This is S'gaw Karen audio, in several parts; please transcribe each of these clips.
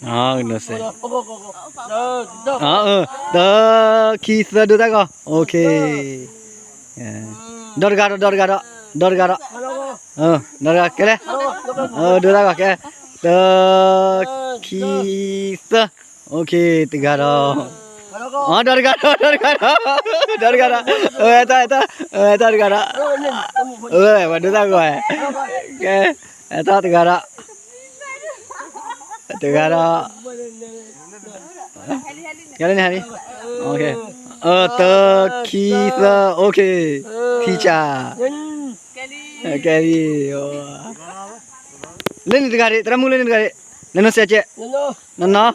ကနီၤစဲး, တၢ်, ခံသၢ ဒိတၢ်ဂီၤ, okay, ဒီးတဂၤဒီး ဒီးတဂၤဒီး, ဒီးတဂၤဒီး, ဒီးတဂၤကဲလဲၣ်, ဒိတၢ်ဂီၤကဲ, တၢ, ခံ, သၢ, okay, တဂၤဒီး, ဒီးတဂၤဒီး ဒီးတဂၤဒီး, ဒီးတဂၤဒီး, အတၢ် အတၢ် အတၢ်တဂၤဒီး, ပှၤဒိတၢ်ဂီၤ, ကဲ, အတၢ်တဂၤဒီး, တဂၤဒီး, ကဲလၢန့ၣ်ဟဲလံ, တၢ, ခံ, သၢ, okay, ထံဆး, ကဲလံ, လၢန့ၣ်တဂၤဒံး, သရၣ်မုၣ်လၢန့ၣ်တဂၤဒံး, နနီၢ်စဲးကဲး, နီၢ်နီၢ်,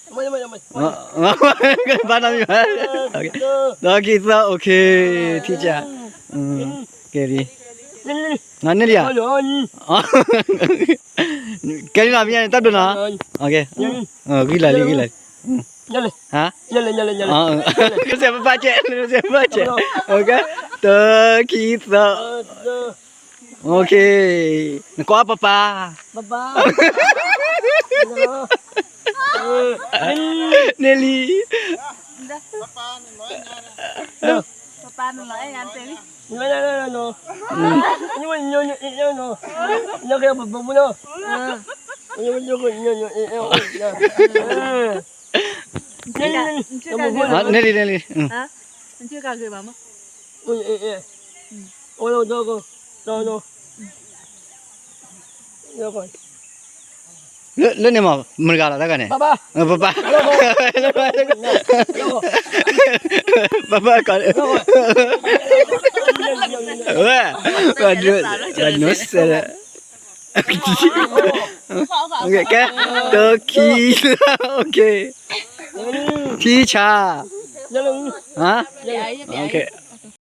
ဘၣ်နီတမံၤဘၣ်, တၢ, ခံ, သၢ, okay, ထံဆး, ကဲလံ, န့ၢ်လံဧါ, ကဲလံနီၤ မ့ၢ်တၢ်ဒိနီၤ, ဂံၢ်လီၤလံ ဂံၢ်လီၤလံ, စဲးပပၢ်ကဲး, စဲးပပၢ်ကဲး, တၢ, ခံ, သၢ, okay, နကိးပပၢ်, န့ၢ်လံ, န့ၢ်လံ န့ၢ်လံ, လၢန့ၣ်မ့ၢ် မတၤတဂၤလီၤတၢ်ဂၤန့ၣ်, ပပၢ်, ပပၢ်ကီး, ဝဲ, ဝဲ, ကဲ, တၢ, ခံ, okay, ထံဆး, okay.